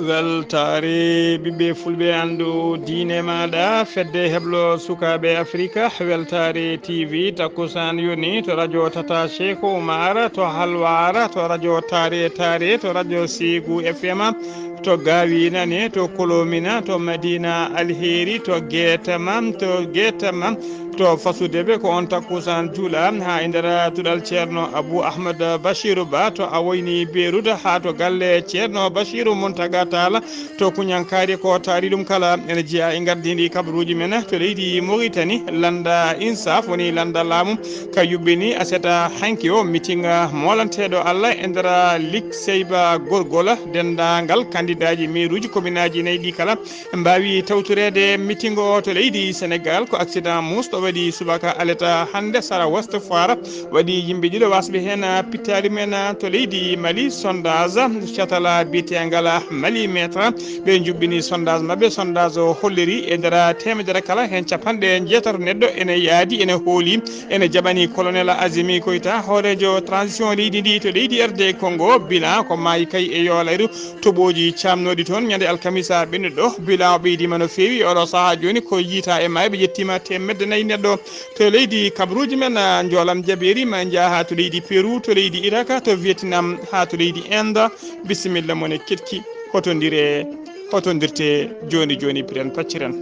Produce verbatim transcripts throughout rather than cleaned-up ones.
Weltaare ɓiɓɓe fulɓe, anndu diine maaɗa, fedde heblo sukaaɓe Afrika, Weltaare T V, takkusaan yoni to radio Tata Cheikh Oumar, to Halwar, to radio Taare Taare, to radio Seegu F M, to Gaawi Nane, to Kolomina, to Madina Alheri, to Geetama, to Geetama, to Fasudeɓe, ko on takkusaan juula haa e nder duɗal Ceerno Abou Ahmad Bachirou Ba, to Awoyni Beyrouth, haa to galle Ceerno Bachirou Mountaga Tall, to Kuñankaari, ko taari ɗum kala ene jeyaa e ngardiindi kabaruuji men to leydi Mauritanie. Lannda Insaf woni lannda laamu ka yuɓɓini aseta hanki o meeting moolanteeɗo Allah e nder Ligue Seyba Gorgol. Denndaangal kandidaaji meeruuji kominaaji nayi ɗi kala mbaawi tawtoreede meeting o to leydi Senegal. Ko accident muusɗo waɗi subaka aleta hannde sara Ouest Foire, waɗi yimɓe ɗiɗo, wasɓe heen pittaali men to leydi Mali. Sondage catala biyetengal Mali Metre, ɓe njuɓɓini sondage maɓɓe. Sondage o holliri e nder teemedere kala heen capanɗe njeetato neɗɗo ene yaadi, ene hooli, ene jaɓani colonel Azimi Koita, hooreejo transition leydi ndi to leydi R D Congo. Bilan ko maayi kay e yoolayru toɓooji caamnooɗi toon ñande alkamisa ɓennuɗo. Bilan o ɓeydiima no feewi e oɗo sahaa jooni, ko yiytaa e maayo ɓe ƴettiima teemedde nayi neɗɗo to leydi kabaruuji men. Njoolam jabeeri ma njaha haa to leydi Peru, to leydi Iraka, to Vietnam, haa to leydi Inde. Bisimilla mon e keɗki, hotondire, hotondirte jooni jooni, piren pacciren.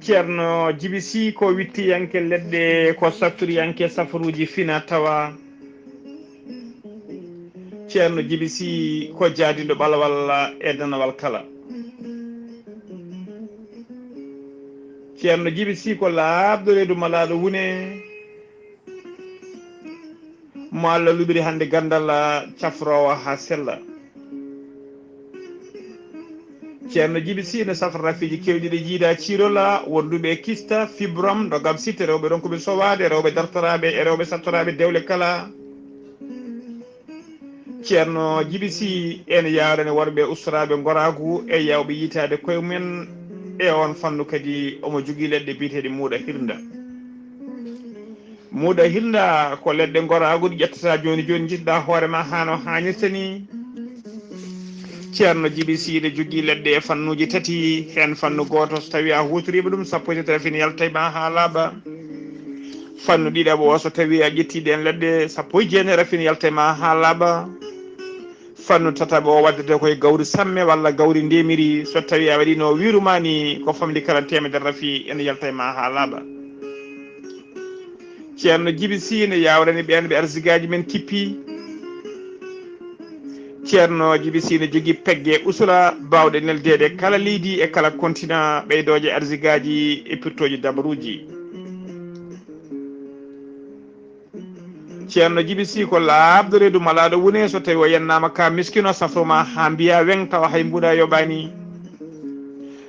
Ceerno Jibi Sy ko wittiyanke leɗɗe, ko safturiyanke safaruuji fina tawa. Ceerno Jibi Sy ko jaadiiɗo ɓalawal e danawal kala. Ceerno Jibi Sy ko laaɓɗo reedu malaaɗo wune, mo Allah luɓiri hannde ganndal cafroowo haa sella. Ceerno Jibi Sy ne safra rafiiji keewɗi ɗi jiida ciirola, wonduɓe e kista, fibrom, ndogam sitte, rewɓe ronkuɓe sowaade, rewɓe dartoraaɓe e rewɓe sattoraaɓe dewle kala. Ceerno Jibi Sy ene yaarani worɓe ustoraaɓe ngoraagu e yawɓe yiytaade koye mumen. E oon fannu kadi omo jogii leɗɗe biyeteeɗe muuɗa hirnda. Muuɗa hirnda ko leɗɗe ngoraagu ɗe ƴettata jooni jooni, njiɗɗa hoore ma haa no haanirta ni. Ceerno Jibi Sy ne jogii leɗɗe e fannuuji tati, heen fannu gooto so tawii a huutoriima ɗum, sappo e tati rafin yalta e ma haa laaɓa. Fannu ɗiɗaɓo o, so tawii a ƴettii ɗeen leɗɗe, sappo e jeenayi rafin yalta e ma haa laaɓa. Fannu tataɓo o waddete koye gawri samme walla gawri ndemiri, so tawii a waɗiino wiiru ma ni, ko famɗi kala teemedere rafi ene yalta e ma haa laaɓa. Ceerno Jibi Sy ne yaawrani ɓeen ɓe arsigaaji men kippi. Ceerno Jibi Sy ne jogii pegge usula baawɗe neldeede kala leydi e kala kontina, ɓeydooje arsigaaji e pirtooji dabaruuji. Ceerno Jibi Sy ko laaɓɗo reedu malaaɗo wune, so tawii o yennaama ka miskino, safro ma haa mbiya weŋ tawa hay mbuuɗa yoɓaani.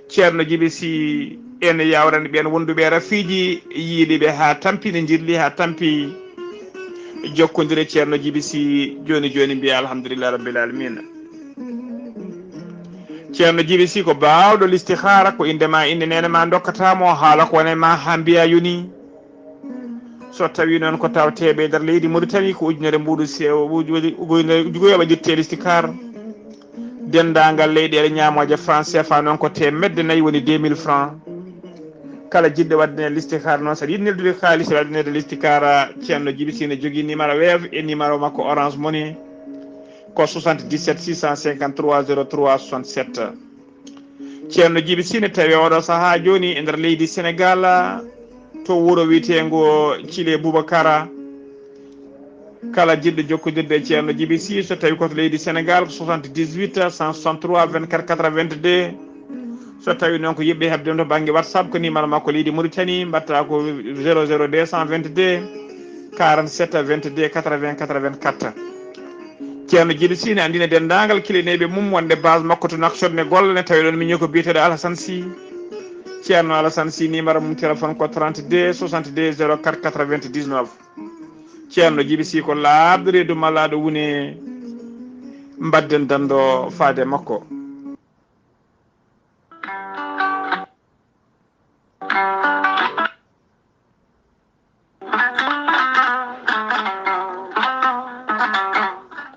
Ceerno Jibi Sy ene yaawrani ɓeen wonduɓe e rafiiji, yiili ɓe haa tampi, ne njirli haa tampi. Jokkondire Ceerno Jibi Sy jooni jooni, mbiya alhamdulillahi rabbil alamina. Ceerno Jibi Sy ko baawɗo listihaara, ko innde ma, innde neene ma ndokkata mo, haala ko wone ma haa mbiya yoni. So tawii noon ko tawteeɓe e nder leydi Mauritanie, ko ujunere mbuuɗu se-, uju-, uju-, uju-, uju-, waɗirte listikaar. Denndaangal leyɗeele ñaamooje franc C F A noon ko teemedde nayi, woni deux mille francs. Kala jiɗɗo waɗde listikaar noon, so aɗa yiɗi neldude kaalis, waɗde listikaar, Ceerno Jibi Sy ne jogii numéro Wave e numéro makko Orange Money, ko soixante-dix-sept six cent cinquante-trois zéro trois soixante-sept. Ceerno Jibi Sy ne tawi oɗo sahaa jooni e nder leydi Senegal, to wuro wiyeteengo Thillé Boubacara. Kala jiɗɗo jokkondirde e Ceerno Jibi Sy, so tawi ko to leydi Senegal, ko soixante-dix-huit cent soixante-trois vingt-quatre quatre-vingt-deux. So tawi noon ko yiɗɓe heɓde mo to bannge WhatsApp, ko numéro makko leydi Mauritanie, mbaɗta ko zéro zéro deux cent vingt-deux. quarante-sept vingt-deux quatre-vingts quatre-vingt-quatre. Ceerno Jibi Sy ne anndina denndaangal kilineeɓe mum wonde base makko to Nouakchott ne golla, ne tawi ɗon miñi ko biyeteeɗo Alassane Sy. Ceerno Alassane Sy, numéro mum téléphone ko trente-deux soixante-deux zéro quatre quatre-vingt-dix-neuf. Ceerno Jibi Sy ko laaɓɗo reedu malaaɗo wune, mbadden danndo faade makko.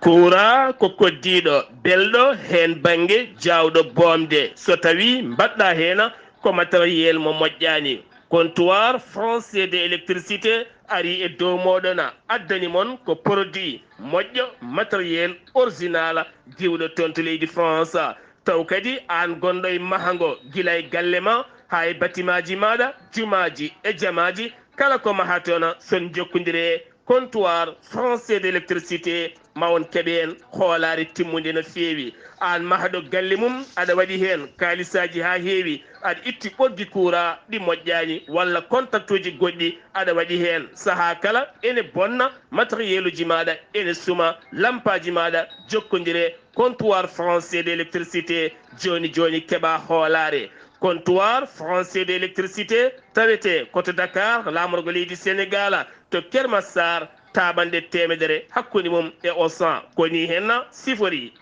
Kuuraa ko koddiiɗo, belɗo heen bannge, jaawɗo boomde. So tawii mbaɗɗaa heen ko matériel mo moƴƴaani, Comptoir Français de Électricité arii e dow mooɗon, addani mon ko produit moƴƴo, matériel original, diwɗo toon to leydi France. Taw kadi aan gonɗo e mahango, gila e galle ma haa e batimaaji maaɗa, jumaaji e jamaaji, kala ko mahaton, so on njokkondirii e Comptoir Français de l'Électricité, ma on keɓ heen hoolaare timmunde no feewi. Aan mahɗo galle mum, aɗa waɗi heen kaalisaaji haa heewi, aɗa itti ɓoggi kuuraa ɗi moƴƴaani walla kontaktuuji goɗɗi aɗa waɗi heen. Sahaa kala ene bonna, matériel uji maaɗa ene suma, lampaaji maaɗa, jokkondiree e Comptoir Français de l'Électricité, jooni jooni keɓaa hoolaare. Comptoir Français de l'Électricité tawetee ko to Dakar, laamorgo leydi Senegaal, to Kër Massar, taaɓannde teemedere hakkunde mum e Auchan. Ko nii heen siforii.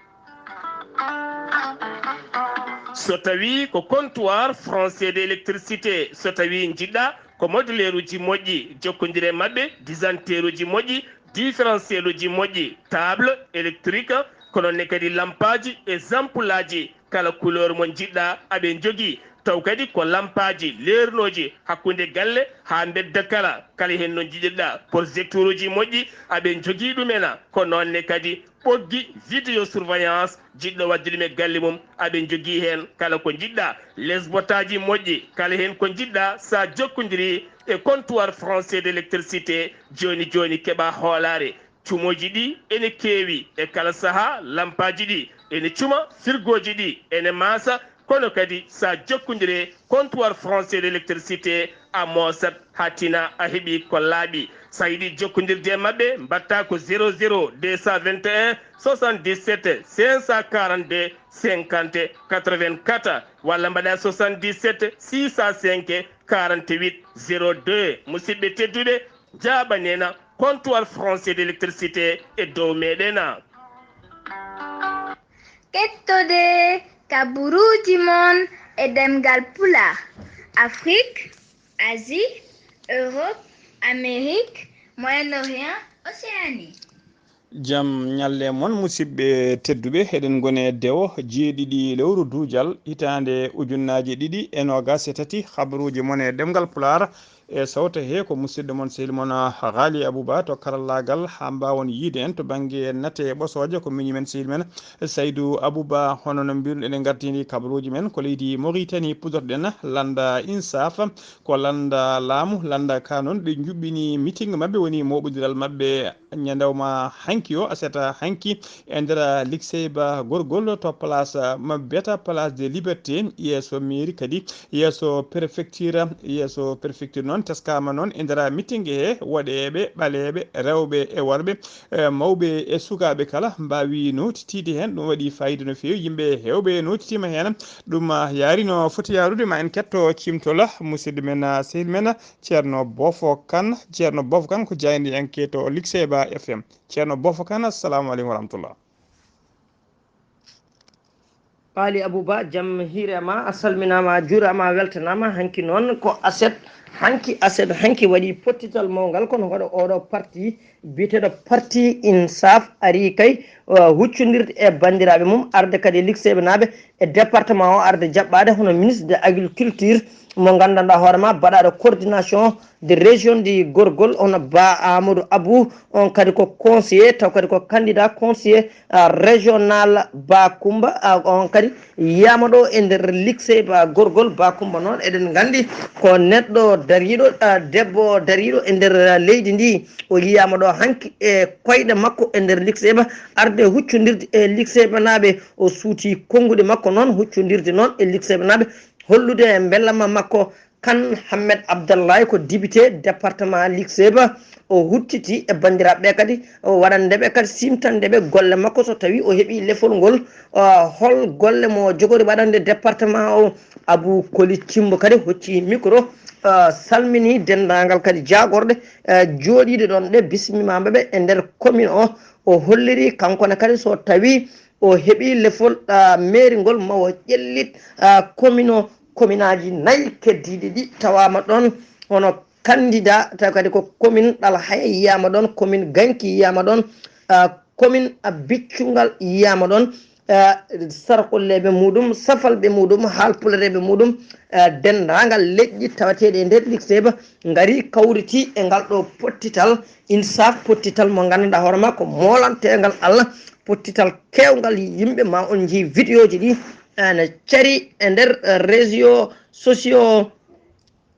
So tawii ko Comptoir Français de l'Électricité, so tawii njiɗ-ɗaa ko moduleeruuji moƴƴi, jokkondiree e maɓɓe, disanteeruuji moƴƴi, différentiel uji moƴƴi, table électrique, ko noon ne kadi lampaaji e zampulaaji, kala couleur mo njiɗ-ɗaa aɓe njogii. Taw kadi ko lampaaji leernooji hakkunde galle haa mbedda kala, kala heen no njiɗir-ɗaa, projecteuruuji moƴƴi aɓe njogii ɗum en, ko noon ne kadi ɓoggi vidéosurveillance, jiɗɗo waɗde ɗum e galle mum aɓe njogii heen kala ko njiɗ-ɗaa, lesbotaaji moƴƴi, kala heen ko njiɗ-ɗaa, so a jokkondirii e Comptoir Français de l'Électricité, jooni jooni keɓaa hoolaare. Cumooji ɗi ene keewi, e kala sahaa lampaaji ɗi ene cuma, firgooji ɗi ene maasa, kono kadi so a jokkondirii e Comptoir Français de l'Électricité a moosat haa tinaa, a heɓii ko laaɓi. So a yiɗii jokkondirde e maɓɓe, mbaɗtaa ko zéro zéro deux cent vingt et un soixante-dix-sept cinq cent quarante-deux cinquante quatre-vingt-quatre walla mbaɗaa soixante-dix-sept six cent cinq quarante-huit zéro deux. Musidɓe tedduɓe, njaaɓanen Comptoir Français de l'Électricité e dow meeɗen. Kettode kaburuuji mon e ɗemngal Pulaar, Afrik, Asie, Europe, Amérique, Moyen-Orient, Océanie. Jam ñalle mon, musidɓe tedduɓe. Eɗen ngoni e dewo jeeɗiɗi lewru duujal hitaande ujunnaaje ɗiɗi e noogaas e tati. Habaruuji mon e ɗemngal Pulaar e sawto he ko musidɗo mon, sehil mon Haali Abuba to karallaagal, haa mbaawon yiide en to bannge nate e ɓosooje. Ko miñi men, sehil men Saydu Abuba. Hono no mbiruɗen, eɗen ngartini kabaruuji men ko leydi Moritani puɗorɗen, lannda Insaf, ko lannda laamu, lannda ka noon ɓe njuɓɓini meeting maɓɓe, woni mooɓondiral maɓɓe ñandawma hanki o, aseta hanki, e nder Likseyba Gorgol to place maɓɓe biyata Place de Liberté, yeeso mairie kadi, yeeso préfecture. Yeeso préfecture noon teskama noon e nder meeting he, woɗeeɓe, ɓaleeɓe, rewɓe e worɓe, e mawɓe e sukaaɓe kala mbaawi nootitiide heen. Ɗum waɗi fayida no feewi, yimɓe heewɓe nootitiima heen. Ɗum yaari no foti yaarude, ma en ketto ciimtol musidɗo men, sehil men Ceerno Bofo Kan. Ceerno Bofo Kan ko jaayndiyanke to Likseyba F M. Ceerno Bofo Kan, assalamu aleykum wa rahmatullah. Paali Abouba, jam hiire ma, a salminaama, a juuraama, a weltanaama. Hanki noon ko aset, hanki aset, hanki waɗi pottital mawngal, kono hoɗo oɗo parti biyeteeɗo parti Insaf arii kay, uh, huccondirde e banndiraaɓe mum, arde kadi e Likseeɓe naaɓe e département o, arde jaɓɓaade hono ministre de agriculture mo nganndanɗaa hoore ma, baɗaaɗo coordination de région de Gorgol, hono Ba Amadou Abou, on kadi ko conseiller, taw kadi ko candidat conseiller, uh, régional Ba Koumba, uh, on kadi yiyama ɗo e nder Likseeɓe Gorgol. Ba Koumba noon eɗen nganndi ko neɗɗo dariiɗo, uh, debbo dariiɗo e nder, uh, leydi ndi. O yiyama ɗo hanki e koyɗe makko e nder Likseeɓe, arde huccondirde e Likseeɓe naaɓe. O suuti konnguɗi makko noon huccondirde noon e Likseeɓe naaɓe, hollude mbellamma makko Kan Hammed Abdallahi ko député département Likseba. O huttiti e banndiraaɓe ɓe kadi, o waɗande ɓe kadi, simtande ɓe golle makko so tawi o heɓi lefol ngol, ah, hol golle mo jogori waɗande département o. Abou Koli Thimbo kadi hocci micro, ah, salmini denndaangal kadi jaagorɗe, ah, jooɗiiɗe ɗoon ɗe, bismimaama ɓe e nder commune o. O holliri kanko ne kadi so tawi o heɓi lefol, ah, mairie ngol, ma o ƴellit, ah, commune o, commune aji nayi keddiiɗi ɗi tawaama ɗoon, hono candidat, tawi kadi ko commune Ɗalhaya yiyaama ɗoon, commune Ganki yiyaama ɗoon, ah, commune, ah, Biccungal yiyaama ɗoon, ah, sarqolleeɓe muɗum, safalɓe muɗum, haalpulareeɓe muɗum, ah, denndaangal leƴƴi tawateeɗe e nder Likseba ngari kawriti e ngal ɗo pottital, INSAF, pottital mo ngannduɗaa hoore maa ko moolanteengal Allah, pottital keewngal yimɓe, ma on njii vidéo ji ɗi ene cari e nder, eh, réseaux sociaux.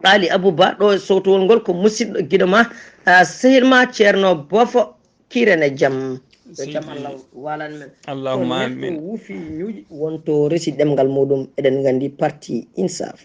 Ali Abou Ba ɗo e sowtowol ngol ko musidɗo giɗo ma, ah, sehil ma Ceerno Bofo, kiren e jam. Yo jam Allah walan men. Allahumma amin. Neɗɗo wuufi ñuuƴi wonto resi ɗemngal muɗum, eɗen nganndi parti INSAF.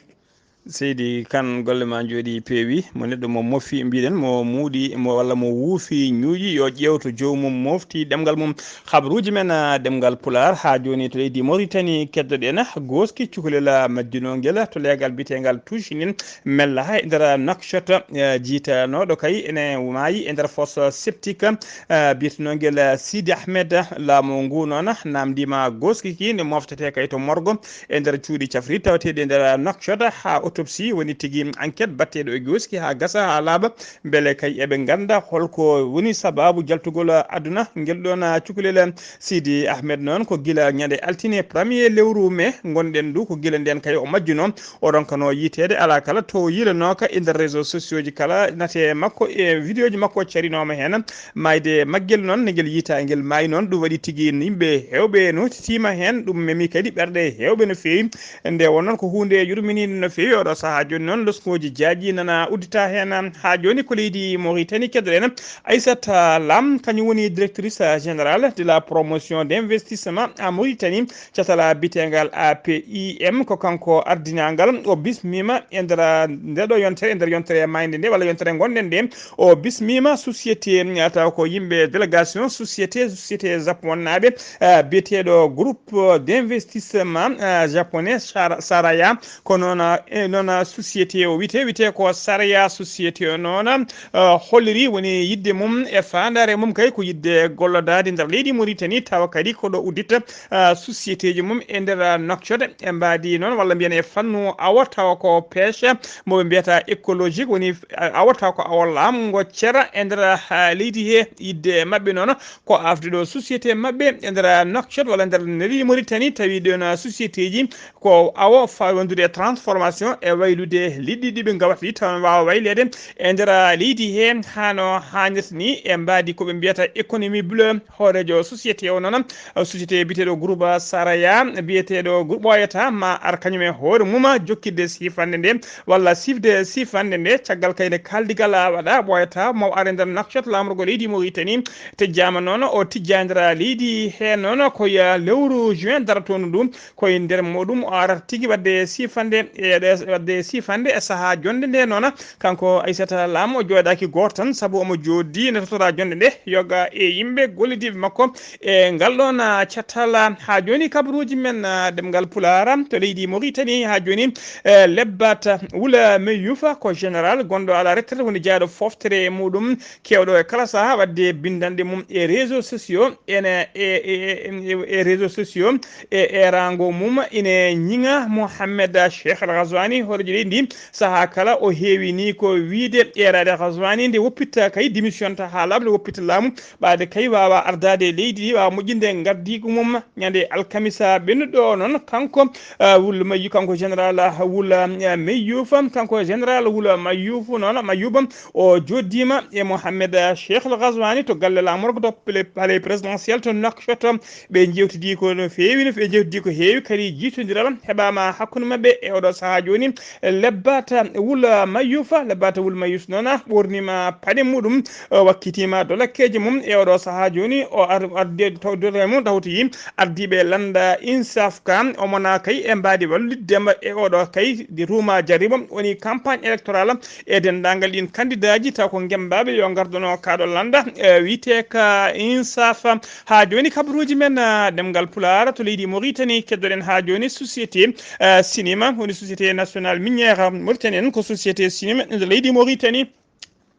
Seydi Kan, golle ma njooɗi peewi. Mo neɗɗo mo mofi, mbiɗen, mo muuɗi, mo, walla mo wuufi ñuuƴi, yo ƴeew to joomum mofti ɗemngal mum. Habaruuji men, ah, ɗemngal Pulaar. Haa jooni to leydi Mauritanie, keddoɗen gooski cukalel, ah, majjunongel to leegal biyeteengal Touchinin Mella e nder Nouakchott, ah, jiitanooɗo kay ene maayi e nder fosse septique, ah, biyetenongel, ah, Sidi Ahmed. Laamu ngu noon namndiima gooski ki ne moftetee kay to morgo e nder cuuɗi cafri tawateeɗi e nder Nouakchott, haa autopsie woni tigi enquête batteeɗo e gooski haa gasa haa laaɓa, mbele kay eɓe ngannda holko woni sabaabu jaltugol aduna ngel ɗoon cukalel. Sidi Ahmed noon ko gila ñande altine premier lewru mai ngonɗen ndu, ko gila ndeen kay o majjuno, o ronkano yiiteede alaa kala to yiilanooka e nder réseaux sociaux ji kala, nate makko e vidéo ji makko carinooma heen. Maayde maggel noon, ne ngel yiita ngel maayi noon, ɗum waɗi tigi yimɓe heewɓe nootitiima heen, ɗum memi kadi ɓerɗe heewɓe no feewi. Nde wonnoo ko huunde yurminiinde no feewi, oɗo sahaa jooni noon loskooji jaaji nana uddita heen. Haa jooni ko leydi Mauritanie keddoɗen Aissata Lam, kañum woni directrice générale de la promotion d'investissement en Mauritanie, catal biyeteengal A P I M, ko kanko ardinaa ngal. O bismiima e nder nde ɗo yontere, e nder yontere maayde nde, walla yontere ngonɗen nde, o bismiima société, taw ko yimɓe délégation société, société japonnaaɓe, eh, biyeteeɗo groupe d'investissement, eh, japonais Sara-, Saraya. Ko noon, eh, noon société o wiyetee, wiyetee ko Saraya société o noon, eh, holliri woni yiɗde mum e faandaare mum kay ko yiɗde gollodaade nder leydi Mauritanie, tawa kadi ko ɗo uddita, eh, société ji mum e nder, eh, Nouakchott, e mbaadi noon, walla mbiyen e fannu awa, tawa ko pêche, mo ɓe mbiyata écologique, woni, eh, awa tawa ko awa laamngo cera e nder, eh, leydi he. Yiɗde maɓɓe noon ko afde ɗo société maɓɓe e nder Nouakchott walla nder leydi Mauritanie, tawi ɗon société ji ko awo fawondude e transformation e waylude liɗɗi ɗi ɓe ngawata ɗi tawa waawa wayleede e nder leydi he hano haanirta ni. E mbaadi ko ɓe mbiyata économie bleue, hooreejo société o noon, société biyeteeɗo groupe Saraya, biyeteeɗo groupe ɓooyata ma ar kañum e hoore mum jokkidde sifande nde walla sifde sifande nde. Caggal kayne kaaldigal waɗa ɓooyata mo ar e nder Nouakchott laamorgo leydi Mauritanie. Tejjaama noon, o tijjandira leydi he noon ko ya lewru juin daratoondu ndu, ko e nder muɗum o arata tigi waɗde sifande, e ɗe-, waɗde sifande e sahaa jonde nde noon. Kanko Aissata Lam o jooɗaaki gooto tan, sabu omo jooɗi ne totora jonde nde, yoga e yimɓe gollidiiɓe makko e ngal ɗoon, ah, cattal. Haa jooni kabaruuji men, ah, ɗemngal Pulaar to leydi Mauritanie, haa jooni, eh, Lebbat Wula Meyufa ko général gonɗo à la retraite, woni jeyaaɗo fooftere e muɗum, keewɗo e kala sahaa waɗde binndanɗe mum e réseaux sociaux, ene, e, e, e, e réseaux sociaux, e eeraango mum ine ñiŋa Mohamed Cheikh Al Ghazouani, hooreejo leydi ndi. Sahaa kala o heewi ni ko wiyde eeraade Ghazouani nde woppitta kay, démission ta haa laaɓa, nde woppitta laamu, ɓaade kay waawa ardaade e leydi ndi, waawa moƴƴinde ngardiigu mum. Ñande alkamisa ɓennuɗo noon, kanko, ah, Wul Mayu-, kanko général, ah, Wul, ah, Meyufa, kanko général Wul Mayufu noon, Mayuba, o jooɗdiima e Mohamed Cheikh Al Ghazouani to galle laamorgo to pale-, palais présidentiel to Nouakchott. Ɓe njeewtidi ko no feewi, no fe-, ɓe njeewtidi ko heewi, kadi jiitondiral heɓaama hakkunde maɓɓe e oɗo sahaa jooni. Lebbata Wul Mayufa, Lebbata Wul Mayus noon ɓornima paɗe muɗum, o wakkitiima dolakkeeje mum e oɗo sahaa jooni, o ar-, arde tawdere mum tawti ardiiɓe lannda Insaf ka, o mona kay e mbaadi walliddema e oɗo kay di ruma jaribo woni campagne électorale e denndaangal ɗin kandidaaji taw ko ngembaaɓe yo ngardono kaɗo lannda, e, wiyetee ka Insaf. Haa jooni kabaruuji men, ah, ɗemngal Pulaar to leydi Mauritanie, keddoɗen haa jooni société, ah, sinima, woni société nationale minière Mauritanie, en ko société sinima e leydi Mauritanie.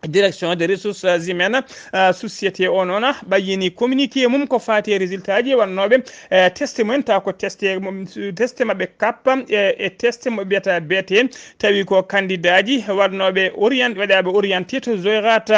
Direction des ressources humaines, ah, société o noon, ah, ɓayyini communiqué mum ko faati e résultat ji wannooɓe, eh, test mumen, taw ko test, test maɓɓe kappa e, e test mo ɓiyata B T, tawi ko kandidaaji waɗnooɓe orient-, waɗaaɓe orienté to Zoyrat,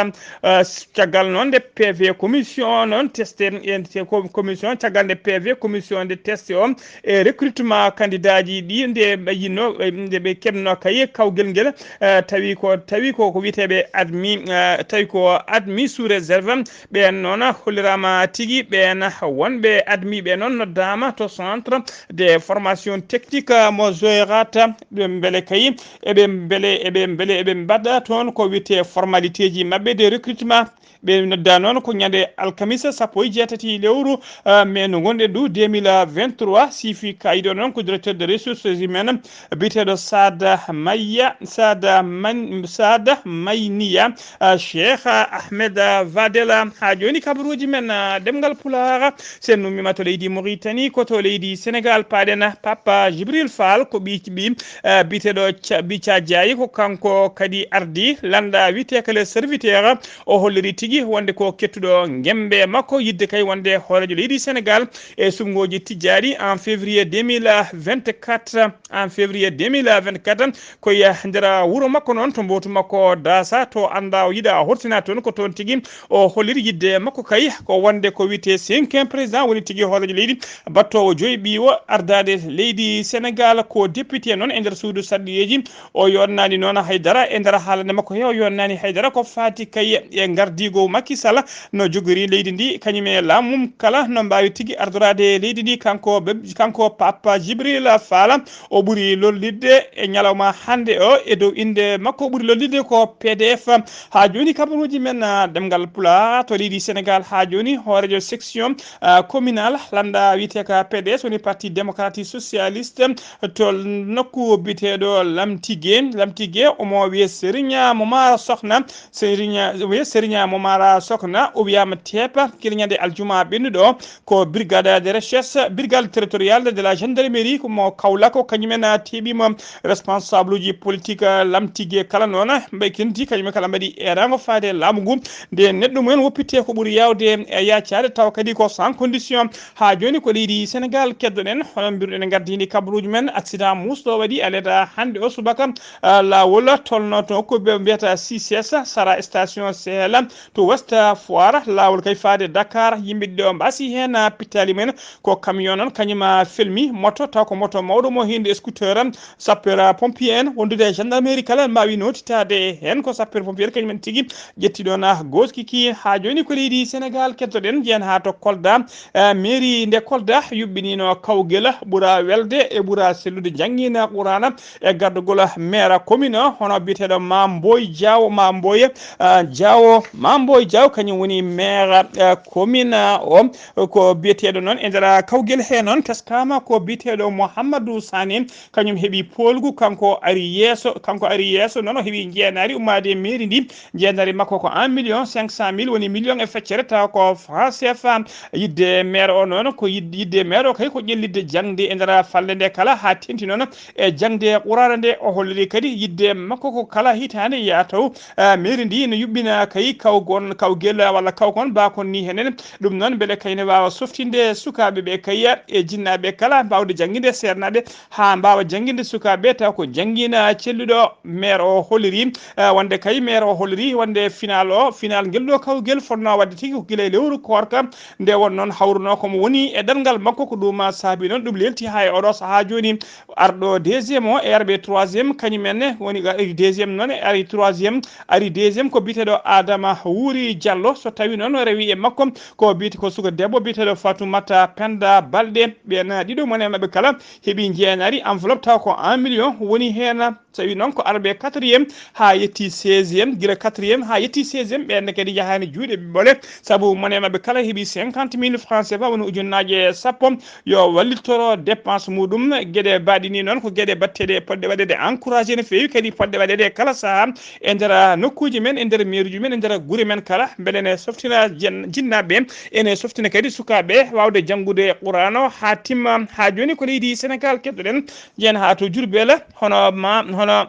ah, caggal noon nde P V commission noon test, e, te ko commission, caggal nde P V commission nde test o e recrutement kandidaaji ɗi nde ɓe yinno, e, nde ɓe keɓno kay kawgel ngel, eh, tawi ko, tawi ko, ko wiyeteeɓe admis, eh, tawi ko admis sous réserve. Ɓeen noon holliraama tigi, ɓeen wonɓe admis ɓe noon noddaama to centre de formation technique mo Zoyrat, ɓe mbele kay, eɓe mbele, eɓe mbele, eɓe mbaɗa toon ko wiyetee formalité ji maɓɓe de recrutement. Ɓe nodda noon ko ñande alkamisa sappo e jeetati lewru, ah, mai no ngonɗen ɗo deux mille vingt-trois, sifi kayido noon ko directeur de ressources humaines, biyeteeɗo Sada Mayya, Sada Man-, Sada Mayniya, ah, Cheikh Ahmed Vadela. Haa jooni kabaruuji men, ah, ɗemngal Pulaar, sen nummima to leydi Mauritanie, ko to leydi Sénégal, paaɗen Papa Jibril Fall, ko ɓi, ɓi, ah, biyeteeɗo Ca-, Bica Diaye, ko kanko kadi ardi lannda wiyetee ka les serviteurs, o holliri tigi wonde ko kettuɗo ngembe makko yidde kay wonde hooreejo leydi Sénégal e suɓngooji tijjaaɗi en février deux mille vingt-quatre, en février deux mille vingt-quatre, ko e nder wuro makko noon to mbootu makko Daasa to annda o yiɗa hortina toon ko toon tigi o holliri yidde makko kay ko wonde ko wiyetee cinquième président woni tigi hooreejo leydi battoowo joyi ɓiiwo ardaade leydi Sénégal ko député noon e nder suudu sarɗiyeeji. O yonnaani noon haydara e nder haalande makko he, o yonnaani haydara ko faati kay e ngardiigu Macky Sall no jogori leydi ndi, kañum e laamu mum kala no mbaawi tigi ardoraade leydi ndi. Kanko be-, kanko Papa Jibril Fala, o ɓuri lollidde e ñalawma hannde o, e dow innde makko ɓuri lollidde ko P D F. Haa jooni kabaruuji men, ah, ɗemngal Pulaar to leydi Sénégal, haa jooni hooreejo section, ah, communal lannda wiyetee ka P D S woni Parti Démocratique Socialiste, to nokku biyeteeɗo Lamtige, Lamtige, omo wiyee Serigne Momar Sokhna, Serigne, wiyee Serigne Momar Sokhna, o wiyaama teepa kila ñande aljuma ɓennuɗo, ko brigade de recherche, brigade territoriale de la gendarmerie, ko mo Kaolack, ko kañumen teeɓiima responsable uji politique Lamtige kala noon, ɓe kenti kañumen kala mbaɗi eeraango faade e laamu ngu, nde neɗɗo mumen woppitte ko ɓuri yaawde e yaacaade, tawa kadi ko sans condition. Haa jooni ko leydi Sénégal keddoɗen, hono mbiruɗen gardini kabaruuji men, accident muusɗo waɗi aleda hannde o subaka, ah, laawol tolno to ko ɓe mbiyata C C S, sara station Sehel to Ouest Foire, laawol kay faade Dakar, yimɓe ɗiɗo mbasi heen, ah, pittaali men ko camion noon, kañum, ah, felmi moto, taw ko moto mawɗo mo hinde scooter, sapeur pompier en wondude e gendarmerie kala mbaawi notitaade heen ko sapeur pompier kañum en tigi ƴetti ɗoon, ah, gooskiki. Haa jooni ko leydi Sénégal keddoɗen, njeyen haa to Kolda, eh, mairie nde Kolda yuɓɓiniino kawgel ɓura welde e ɓura sellude janngina Qur'aana e gardugol maire commune o, hono biyeteeɗo Mamboy Diaw, Mamboy, eh, Diaw, Mamboy Diaw kañum woni maire, eh, commune o. Ko biyeteeɗo noon e nder kawgel he noon teskaama ko biyeteeɗo Mouhamadou Sané, kañum heɓi poolgu, kanko ari yeeso, kanko ari yeeso noon o heɓi njeenaari ummaade e mairie ndi. Njeenaari makko ko un million cinq cent mille, woni million e feccere, tawa ko franc C F A. Yidde maire o noon ko yid-, yidde maire o kay ko ƴellitde jaŋde e nder falnde nde kala haa teŋti noon e jaŋde Qur'aana nde. O holliri kadi yidde makko ko kala hitaande yaa taw, ah, mairie ndi no yuɓɓina kay kawgon, kawgel walla kawkon bakon ni henen. Ɗum noon mbele kay ne waawa softinde sukaaɓe ɓe kay e jinnaaɓe kala mbaawde jannginde seernaaɓe haa mbaawa jannginde sukaaɓe taw ko janngina celluɗo. Maire o holliri, ah, wonde kay maire o O holliri wonde final o, final ngel ɗo kawgel fotnoo waɗde tigi ko gila e lewru koorka, nde won noon hawrunoo ko mo woni e ɗanngal makko, ko ɗum saabi noon ɗum leelti haa e oɗo sahaa jooni. Arɗo deuxième o e arɓe troisième, kañum en ne woni ari deuxième noon e ari troisième, ari deuxième ko biyeteeɗo Adama Wuri Diallo. So tawi noon rewi e makko ko biyete ko suka debbo biyeteeɗo Fatoumata Penda Balde. Ɓen ɗiɗo mone maɓɓe kala heɓi jeenari enveloppe taw ko un million woni heen. So tawi noon ko arɓe quatrième haa yetti seizième, gila quatrième haa yetti seizième, ɓeen ne kadi njahaani juuɗe ɓiɓɓole, sabu mone maɓɓe kala heɓi cinquante mille francs C F A, woni ujunnaaje sappo, yo wallitoro dépense muɗum. Geɗe mbaɗi ni noon ko geɗe baɗteeɗe, poɗɗe waɗeede encouragé no feewi, kadi poɗɗe waɗeede kala sahaa e nder nokkuuji men, e nder meeruuji men, e nder gure men kala, mbele ne softina jen-, jinnaaɓe, ene softina kadi sukaaɓe waawde janngude Qur'aana o haa timma. Haa jooni ko leydi Senegaal keɗoɗen, jeen haa to Jurbel, hono ma, hono,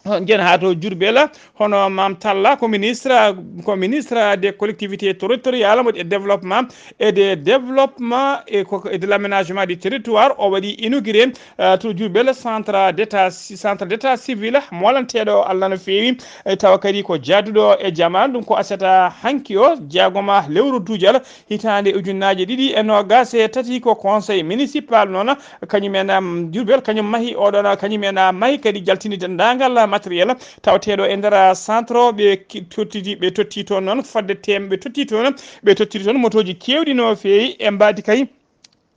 ho-, jeen haa to Jurbel, hono Maam Talla ko ministre, ko ministre des collectivités territoriales et développement, et de développement et ko, et de l'aménagement du territoire. O waɗi inauguré, eh, to Jurbel centre d'état, centre d'état civil, moolanteeɗo Allah no feewi, eh, tawa kadi ko jaaduɗo e jamaanu. Ɗum ko aset hanki o, jeegoma lewru duujal, hitaande ujunnaaje ɗiɗi e noogaas e tati. Ko conseil municipal noon, kañum en, am, Jurbel, kañum mahi oɗon, kañum en, a, mahi kadi jaltini denndaangal matériel tawateeɗo e nder centre o. Ɓe ki-, tottidi, ɓe totti toon noon fodde tem-, ɓe totti toon, ɓe tottiri toon motooji keewɗi no feewi e mbaadi kay,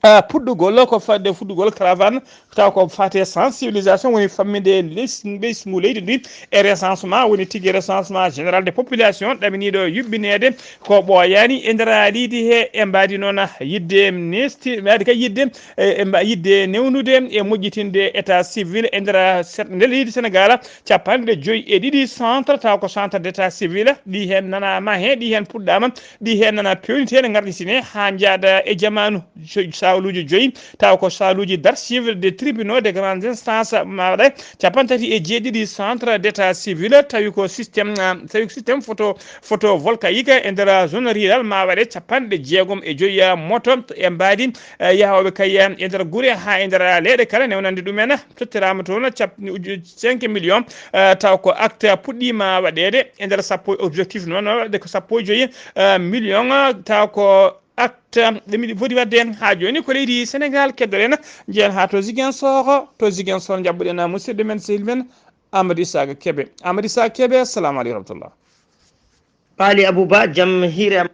a, puɗɗugol, ko fodde fuɗɗugol caravane, taw ko fate sensibilisation, woni famminde les-, ɓeysngu leydi ndi e recensement, woni tigi recensement général de population ɗaminiiɗo yuɓɓineede ko ɓooyaani e nder leydi he. E mbaadi noon yidde nesti, mbaadi kay yidde, e, e mba-, yidde newnude e moƴƴitinde état civil e nder set-, nder leydi Senegaal, capanɗe joyi e ɗiɗi centre, taw ko centre d'état civil, ɗi heen nanaama he, ɗi heen puɗɗaama, ɗi heen nana peewniteede, ngarɗitine haa njaada e jamaanu jo-, saaluuji joyi, taw ko saaluuji d'archives des tribunaux de grandes instances, ma waɗe capanɗe tati e jeeɗiɗi centre d'état civil, tawi ko système, ah, tawi ko système photo, photovoltaïque e nder zone rurale, ma waɗe capanɗe jeegom e joyi, ah, moto e mbaadi, eh, yahooɓe kay, eh, e nder gure haa e nder leyɗe kala, newnande ɗumen tottiraama toon cap-, uju-, cinq millions, eh, taw ko acte puɗɗiima waɗeede e nder sappo, objectif noon waɗde ko sappo e joyi, eh, million, eh, taw ko acte, eh, ɗe miɗi foti waɗde haa jooni ko leydi Senegaal. Keddoɗen, njehen haa to Ziguinchor, to Ziguinchor njaɓɓuɗen musidɗo men, sehil men, Amadou Issaka Kebe. Amadou Issaka Kebe, assalamu aleykum wa rahmatullah. Paali Abouba, jam hiire am.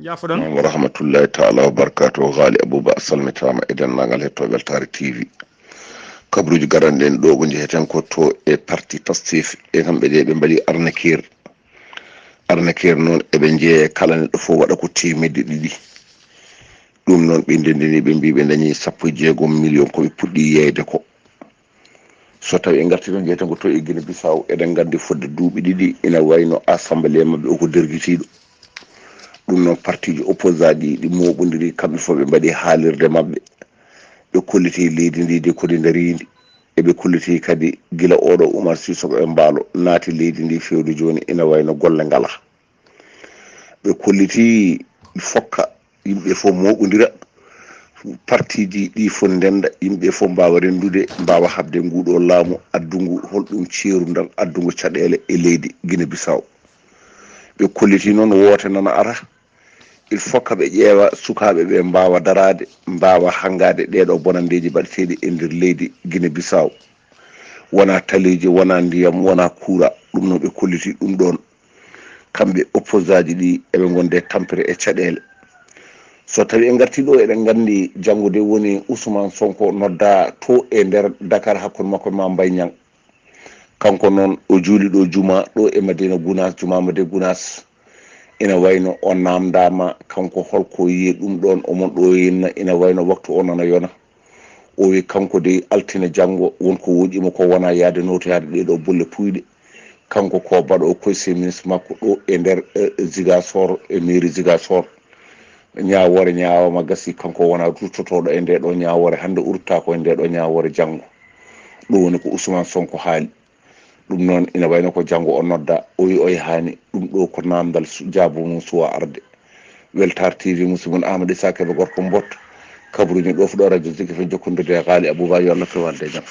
Jaafoɗon. Wa rahmatullahi taala wa barakatuh. Ghali Abouba, a salmitaama e denndaangal hettooɓe Weltaare T V. Kabaruuji garanɗi en ɗo ko njeheten ko to e parti Pastef, e kamɓe ɗe ɓe mbaɗi arnaqueur. Arnaqueur noon eɓe njeeya kala neɗɗo fof waɗa ko teemedde ɗiɗi. Ɗum noon ɓe ndendini, ɓe mbii ɓe dañi sappo e jeegom million ko ɓe puɗɗi yeeyde ko. So tawi en ngartii ɗo, njeyten ko to e Guinée Bissau, eɗen nganndi fodde duuɓi ɗiɗi ina wayno assemblée maɓɓe o ko dergitiiɗo. Ɗum noon partiiji opposant ɗi, ɗi mooɓondiri, kamɓe fof ɓe mbaɗi haalirde maɓɓe. Ɓe kolliti leydi ndi de ko ndi ndariindi. Eɓe kolliti kadi gila oɗo Oumar Sissoko Embaló naati leydi ndi feewde jooni ina wayno golle ngalaa. Ɓe kolliti fokka yimɓe fof mooɓondira, partiiji ɗi fof ndennda, yimɓe fof mbaawa renndude, mbaawa haɓde nguɗo laamu addungu, holɗum ceerundal addungu caɗeele e leydi Guinée Bissau. Ɓe kolliti noon woote nana ara, il faut que ɓe ƴeewa sukaaɓe ɓe mbaawa daraade, mbaawa hanngaade ɗeeɗo bonanndeeji mbaɗeteeɗi e nder leydi Guinée Bissau. Wona taleeji, wona ndiyam, wona kuura, ɗum noon ɓe kolliti ɗum ɗoon. Kamɓe opposant ji ɗi eɓe ngonde tampere e caɗeele. So tawi en ngartii ɗo, eɗen nganndi janngo de woni Ousmane Sonko nodda to e nder Dakar hakkunde makko e Mame Mbaye Niang. Kanko noon o juuli ɗo juma ɗo e Madina Gounass, juma Madina Gounass. Ina wayno o naamndaama kanko holko yiye ɗum ɗoon, omon ɗo yenna, ina wayno waktu o nana yona. O wi kanko de altine janngo won ko woƴi mo ko wona yaade notoyaade ɗee ɗo bolle puyɗe. Kanko ko baɗo conseil ministre makko ɗo e nder, eh, Ziguinchor, e mairie Ziguinchor. Ñaawoore ñaawaama gasi, kanko wona ruttotooɗo e ndee ɗo ñaawoore, hannde o ruttaako e ndee ɗo ñaawoore janngo. Ɗum woni ko Ousmane Sonko haali. Ɗum noon ina wayno ko janngo o nodda, o wi o yahaani. Ɗum ɗo ko naamndal su-, jaabo mum suwa arde. Weltaare T V, musidɗo mon Amadou Issa Kébé gorko Mbot. Kabaruuji ɗo fuɗo radio Zik F M jokkondirde e Ghali Abouba, yo Allah fewan e jam.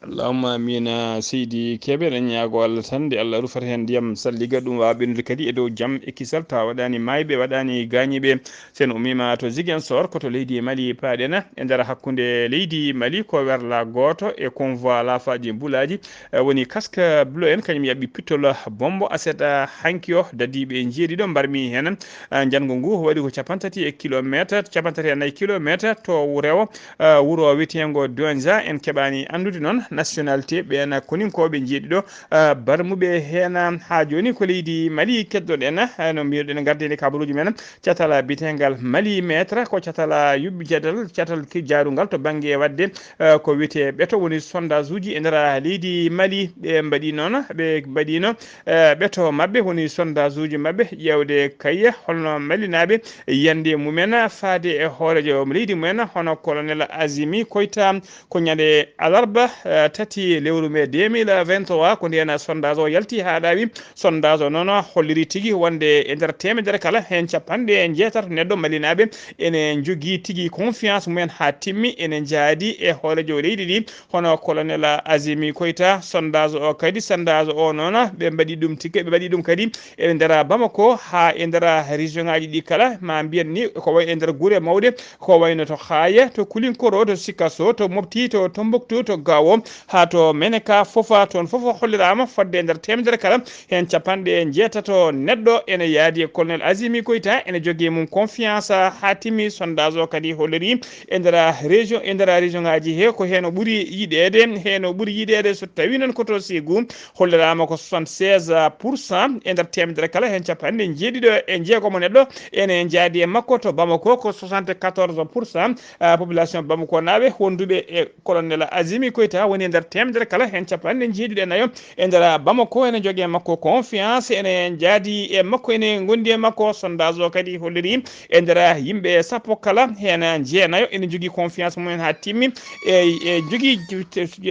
Allahumma amina. Seydi Kebe, eɗen ñaago Allah tan nde Allah rufata heen ndiyam salliga, ɗum waawa ɓennude kadi e dow jam e kisal, tawa waɗaani maayɓe, waɗaani gaañiiɓe. Sen ummima to Ziguinchor, ko to leydi Mali paaɗen, e nder hakkunde leydi Mali, ko werla gooto e convoi laafaaji mbulaaji, eh, woni casque bleu en, kañum yaɓɓi pittol bombo aset hanki o, dadiiɓe njeeɗiɗo mbarmi heen. Eh, njanngu ngu waɗi ko capantati e kilometer, capantati e nayi kilometer to rewo, eh, wuro wiyeteengo Douentza. En keɓaani anndude noon nationalité ɓeen koninkooɓe njeeɗiɗo, eh, barmuɓe heen. Haa jooni ko leydi Mali keddoɗen, eh, no mbiruɗen, ngardeeni kabaruuji men. Catal bitengal Mali Maître ko catal yuɓɓi catal, catal ki jaarungal to bannge waɗde, eh, ko wiyetee ɓeto, woni sondage uji e nder leydi Mali. Ɓe mbaɗi noon, ɓe mbaɗino, eh, ɓeto maɓɓe, woni sondage uji maɓɓe, ƴeewde kay holno Malinaaɓe yiyannde mumen faade e hooreejo leydi mumen, hono Colonel Azimi Koyta. Ko ñande alarba, eh, tati lewru mee deux mille vingt-trois, ko ndeen sondage o yalti haa ɗaawi. Sondage o noon holliri tigi wonde e nder teemedere kala heen capanɗe njeetato neɗɗo Malinaaɓe ene njogii tigi confiance mumen haa timmi, ene njaadi e hooreejo leydi ndi, hono Colonel Azimi Koyta. Sondage o kadi, sondage o noon, ɓe mbaɗi ɗum tigi, ɓe mbaɗi ɗum kadi e nder Bamako haa e nder région ŋaaji ɗi kala, ma mbiyen ni ko wayi e nder gure mawɗe, ko wayno to Xaaya, to Kulinkoro, to Sikaso, to Mopti, to Tombouctou, to Gao, haa to Meneka, fof, toon fof holliraama fodde e nder teemedere kala heen capanɗe njeetato neɗɗo ene yaadi e Colonel Azimi Koyta, ene jogii mum confiance haa timmi. Sondage o kadi holliri e nder région, e nder région ŋaaji he ko heen o ɓuri yiɗeede, heen o ɓuri yiɗeede so tawii noon ko to Ségou, holliraama ko soixante-seize pour cent e nder teemedere kala heen capanɗe njeeɗiɗo e jeegomo neɗɗo ene njaadi e makko. To Bamako ko soixante-quatorze pour cent, ah, population Bamako naaɓe wonduɓe e Colonel Azimi Koyta woni e nder teemedere kala heen capanɗe njeeɗiɗo e nayo e nder Bamako ene njogii e makko confiance, ene njaadi e makko, ene ngondi e makko. Sondage o kadi holliri e nder yimɓe sappo kala heen jeenayo ene njogii confiance mumen haa timmi. E, e njogii,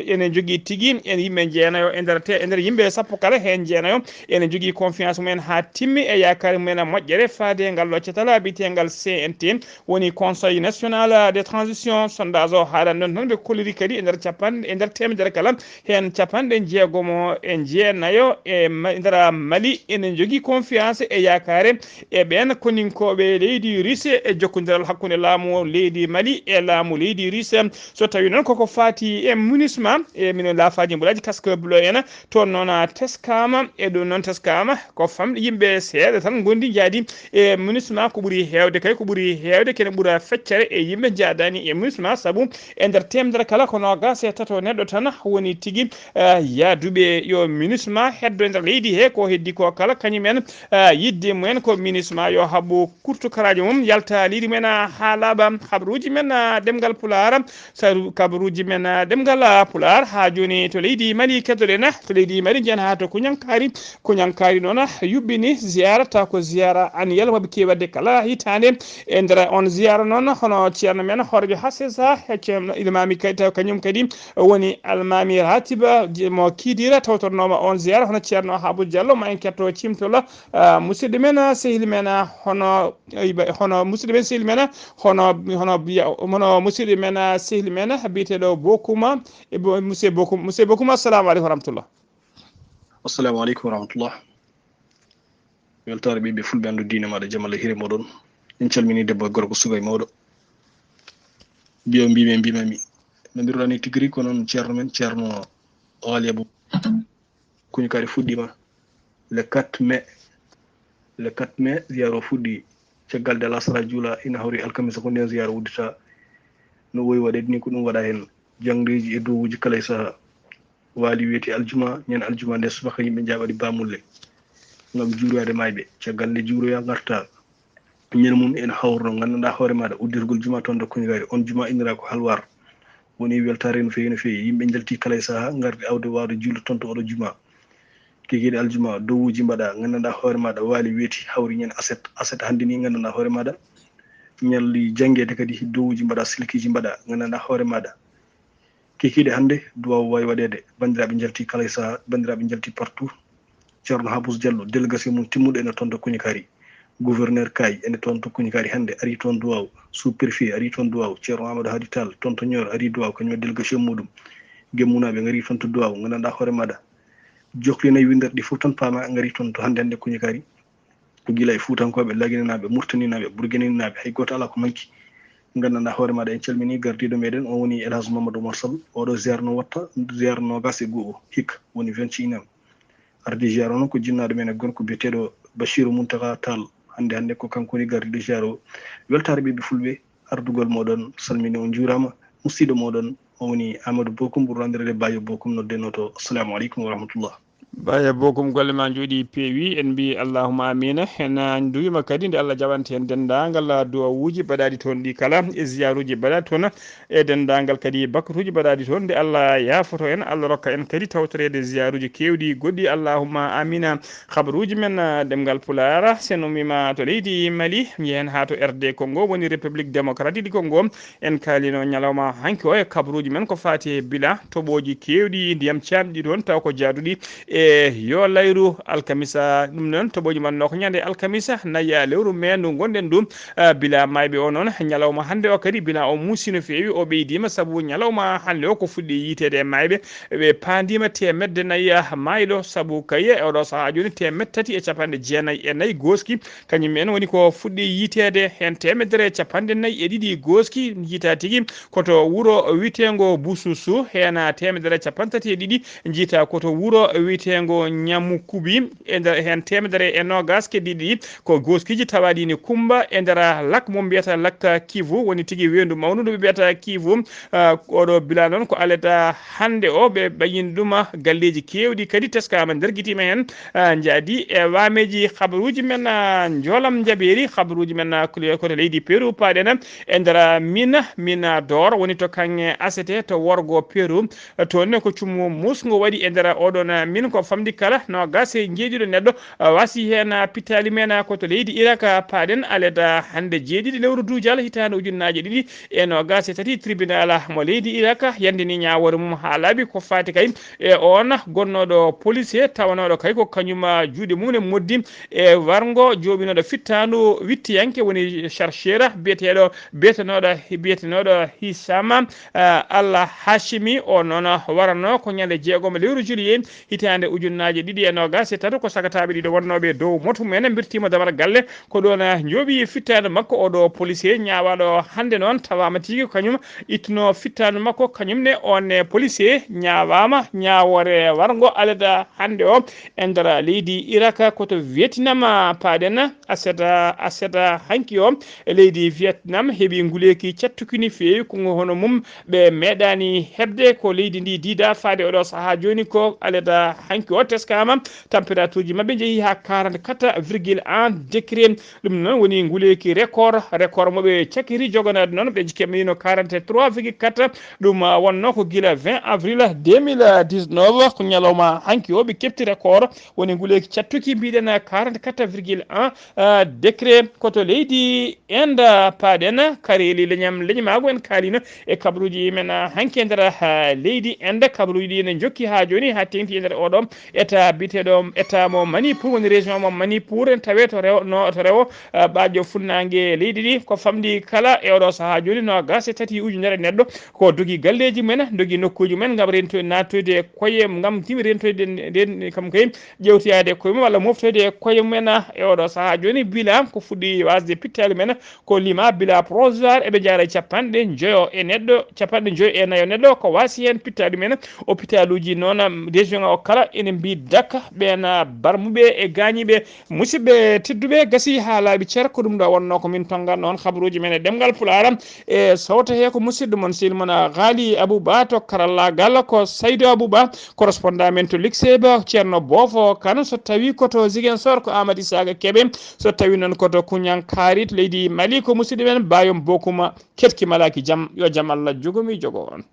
ene njogii tigi en yimɓe jeenayo e nder te-, e nder yimɓe sappo kala heen jeenayo ene njogii confiance mumen haa timmi e yaakaare mumen moƴƴere faade e ngal ɗo catal biyeteengal C N T, woni Conseil National de Transition. Sondage o haalan ɗon tan, ɓe kolliri kadi e nder capanɗe, e nder teemedere kala heen capanɗe jeegomo e jeenayo e Ma-, nder Mali ene njogii confiance e yaakaare e ɓeen koninkooɓe leydi Russie e jokkondiral hakkunde laamu leydi Mali e laamu leydi Russie. So tawii noon koko faati e MINUSMA, e minen laafaaji mbulaaji casque bleu en, toon noon teskaama, e ɗum noon teskaama ko famɗi yimɓe seeɗa tan ngondi njaadi e MINUSMA. Ko ɓuri heewde kay, ko ɓuri heewde kene ɓura feccere e yimɓe njaadaani e MINUSMA, sabu e nder teemedere kala ko noogaas e tato neɗɗo tan woni tigi, eh, yaaduɓe yo MINUSMA heddo e nder leydi he. Ko heddi ko kala kañum en, eh, yiɗde mumen ko MINUSMA yo haɓɓu kurtukaraajo mum, yalta leydi mumen, ah, haa laaɓa. Habaruuji men, ah, ɗemngal Pulaar, saru kabaruuji men, ah, ɗemngal, ah, Pulaar haa jooni to leydi Mali keddoɗen, ah, to leydi Mali njiyen haa to Kuñankaari. Kuñankaari noon, ah, yuɓɓini ziyaara, taw ko ziyaara annuel mo ɓe keewi waɗde kala hitaande. E nder on ziyaara noon, hono ceerno men hooreejo Hassesa, e ceerno Ilmaami Kayta, kañum kadi woni almaami ratiba mo Kidira tawtornooma on ziyaara, hono ceerno Habu Diallo, ma en ketto cimtol, ah, musidɗo men, ah, sehil men, ah, hono, hono musidɗo men sehil men, ah, hono, hono biya-, hono musidɗo men, ah, sehil men, ah, biyeteeɗo Bokuma, e Bo-, monsieur Bokum-, monsieur Bokuma, assalamu aleykum wa rahmatullah. Assalamu aleykum wa rahmatullah. Weltaare ɓiɓɓe fulɓe, anndu diine maaɗa, jam Allah hire moɗon. En calmini debbo e gorko, suka e mawɗo. Mbiyo mbimi, mbimami. No mbiruɗaa ni tigi ri ko noon ceerno men, ceerno Waali Abu Kuñikaari fuɗɗiima le quatre mai. Le quatre mai, ziyaara o fuɗɗi. Caggal nde alasara juula, ina hawri alkamisa, ko ndeen ziyaara uddita. No wowi waɗeede ni, ko ɗum waɗa heen. Jaŋdeeji e duwawuuji kala e sahaa. Waali weeti aljuma, ñande aljuma nde subaka yimɓe njaaɓa ɗi baamulle ngam juuroyaade maayɓe. Caggal nde juuroya ngarta, ñande mum ene hawrno, nganndanɗaa hoore maaɗa, udditorgol juma toon to Kuñikaari. On juma inndiraa ko Halwaar. Woni weltaare no feewi, no feewi. Yimɓe njalti kala e sahaa, ngardi awde waawde juulde toon to oɗo juma. Kikiiɗe aljuma, dowuuji mbaɗa, nganndanɗaa hoore maaɗa, Waali weeti, hawri ñande aset. Aset hannde ni, nganndanɗaa hoore maaɗa, ñalli janngeede kadi, dowuuji mbaɗa, silkiiji mbaɗa, nganndanɗaa hoore maaɗa. Kikiiɗe hannde, duwaaw waawi waɗeede. Banndiraaɓe njalti kala e sahaa, banndiraaɓe njalti partout. Ceerno Habous Diallo, délégation mum timmuɗo ene toon to Kuñikaari. Gouverneur Kaay ene toon to Kuñikaari hannde, ari toon duwaaw. Sous-préfet ari toon duwaaw. Ceerno Amadou Hadi Tall, toon to Nioro, ari duwaaw, kañum e délégation muuɗum. Gemmunaaɓe ngari toon to Duwaaw, nganndanɗaa hoore maaɗa. Jokli nayi winndere ɗi fof tan paama ngari toon to hannde hannde kuñi kaari. Ko gila e Fuutankooɓe, Laginanaaɓe, Murtaninaaɓe, Burgeninaaɓe, hay gooto alaa ko manki. Nganndanɗaa hoore maaɗa, en calminii gardiiɗo meɗen, o woni El Hadj Mamadou Oumar Sall. Oɗo ziyaara no watta, ziyaara noogaas e go'o hikka, woni vingt et un am. Ardi ziyaara o noon ko jinnaaɗo men e gorko biyeteeɗo Bachirou Mountaga Tall. Hannde hannde ko kanko woni gardiiɗo ziyaara o. Weltaare ɓiɓɓe fulɓe, ardugol mooɗon, salmini on, njuuraama. Musiɗɗo mooɗon, o woni Amadou Bokum, ɓurɗo anndireede Bayo Bokum, noddenooɗo. Assalamu aleykum wa rahmatullah. Baye Bokum, golle ma njooɗi peewi, en mbi allahumma amina. En, ah, nduwima kadi nde Allah jaɓanta en denndaangal, ah, du'awuuji baɗaaɗi toon ɗi kala, e ziyaaruuji baɗaaɗi toon, e denndaangal kadi bakkatuuji baɗaaɗi toon, nde Allah yaafoto en, Allah rokka en kadi tawtoreede ziyaaruuji keewɗi goɗɗi, allahumma amina. Kabaruuji men, ah, ɗemngal Pulaar, so en ummiima to leydi Mali, njehen haa to R D Congo, woni République Démocratique du Congo. En kaalino ñalawma hanki o e kabaruuji men ko faati e bila toɓooji keewɗi, ndiyam caamɗi toon, taw ko jaaduɗi e yo layru alkamisa. Ɗum noon, toɓooji mbaɗnoo ko ñande alkamisa, nayi lewru mee ndu ngonɗen ndu. Ah, bila maayɓe o noon, ñalawma hannde o kadi, bila o muusi no feewi, o ɓeydiima, sabu ñalawma hannde o ko fuɗɗi yiiteede e maayɓe. Ɓe paandiima teemedde nayi maayɗo, sabu kay e oɗo sahaa jooni, teemedde tati e capanɗe jeenayi e nayi gooski. Kañum en woni ko fuɗɗi yiiteede heen, teemedere e capanɗe nayi e ɗiɗi gooski, njiitaa tigi ko to wuro wiyeteengo Bususu, heen teemedere e capanɗe tati e ɗiɗi njiitaa ko to wuro wiyeteengo Ñamukubi, e nder heen teemedere e noogaas keddiiɗi ɗi ko gooskiiji tawaaɗi ne Kumba e nder lak mo mbiyata Lak Kivu, woni tigi weendu mawndu ndu ɓe mbiyata Kivu. Ah, oɗo bila noon ko aleta hannde o, ɓe ɓayin ɗuma, galleeji keewɗi kadi teskaama, ndergitiima heen, ah, njaadi e waameeji. Habaruuji men, ah, njoolam njabeeri, habaruuji men, ah, kuli-, koto leydi Peru, paaɗen e nder Mina, Mina Dor, woni to kaŋŋe Asete, to worgo Peru. Toon ne ko cummu musngo waɗi e nder oɗon, ah, min ko famɗi kala noogaas e njeeɗiɗo neɗɗo, ah, wasi heen, ah, pittaali men, ah, koto leydi Irak, ah, paaɗen aleta hannde jeeɗiɗi lewru duujal hitaande ujunnaaje ɗiɗi e noogaas e tati, tribunal mo leydi Irak yandini ñaawoore mum haa laaɓi ko faati kay e oon gonnooɗo policier, tawanooɗo kay ko kañum, ah, juuɗe mum ne moddi e warngo jooɓinooɗo fittaandu wittiyanke, woni chercheur biyeteeɗo, biyetenooɗo, biyetenooɗo Hisama, ah, Al Hashimi. O noon waranoo ko ñande jeegom lewru juillet hitaande ujunnaaje ɗiɗi e noogaas e tato, ko sagataaɓe ɗiɗo wonnooɓe dow moto mum en mbirtiima damar galle. Ko ɗoon, ah, njooɓi fittaandu makko oɗo policier ñaawaaɗo hannde noon tawaama tigi ko kañum ittuno fittaandu makko. Kañum ne, oon ne policier ñaawaama ñaawoore warngo alada hannde o e nder leydi Irak, ko to Vietnam, ah, paaɗen. Aseta, aseta hanki o e leydi Vietnam heɓi nguleeki cattuki ni feewi, ko ngo hono mum ɓe meeɗaani heɓde ko leydi ndi diida faade oɗo sahaa jooni. Ko alada hanki o teskaama, température ji maɓɓe njehi haa quarante-quatre virgule un degré. Ɗum noon woni nguleeki record, record mo ɓe cakkiri joganaade noon, ɓe keɓnino quarante-trois virgule quatre. Ɗum, ah, wonnoo ko gila vingt avril deux mille dix-neuf, ko ñalawma hanki o ɓe keɓti record, woni nguleeki cattuki, mbiɗen quarante-quatre virgule un, ah, degré. Ko to leydi Inde paaɗen, kareeli leñam, leñmaagu en kaalino e kabaruuji men, ah, hanki e nder, ah, leydi Inde. Kabaruuji ɗi ene njokki haa jooni, haa teŋti e nder oɗo état biyeteeɗo état mo Manipur, woni région mo Manipur, en tawe to rewo, no, to rewo, ah, ɓaajo funnaange leydi ndi. Ko famɗi kala e oɗo sahaa jooni, noogaas e tati ujunere neɗɗo ko dogi galleeji mumen, dogi nokkuuji mumen ngam rentoy-, naatoyde e koye, ngam timi rentoyde nden, kam kay ƴeewtoyaade e koye mum walla moftoyde e koye mumen e oɗo sahaa jooni. Bila ko fuɗɗi wasde pittaali mumen ko lima bila provisoire, eɓe njaara e capanɗe njoyo e neɗɗo, capanɗe njoyo e nayo neɗɗo ko wasi heen pittaali mumen. Hôpitaluuji noon, région o kala ene mbiy dakka ɓeen barmuɓe e gaañiiɓe. Musidɓe tedduɓe, gasi haa laaɓi cer, ko ɗum ɗo wonnoo ko min tonngan noon habaruuji men e ɗemngal Pulaar. E sawto he ko musidɗo mon, sehil mon, Ghali Abouba, to karallaagal ko Saydou Abouba, correspondant men to Luxembourg, Ceerno Boofo Kan, so tawii ko to Ziguinchor ko Amadou Isaka Kebe, so tawii noon ko to Kuñankaari to leydi Mali ko musidɗo men Bayom Bokuma. Ketki malaaki jam, yo jam Allah jogo mi jogo on.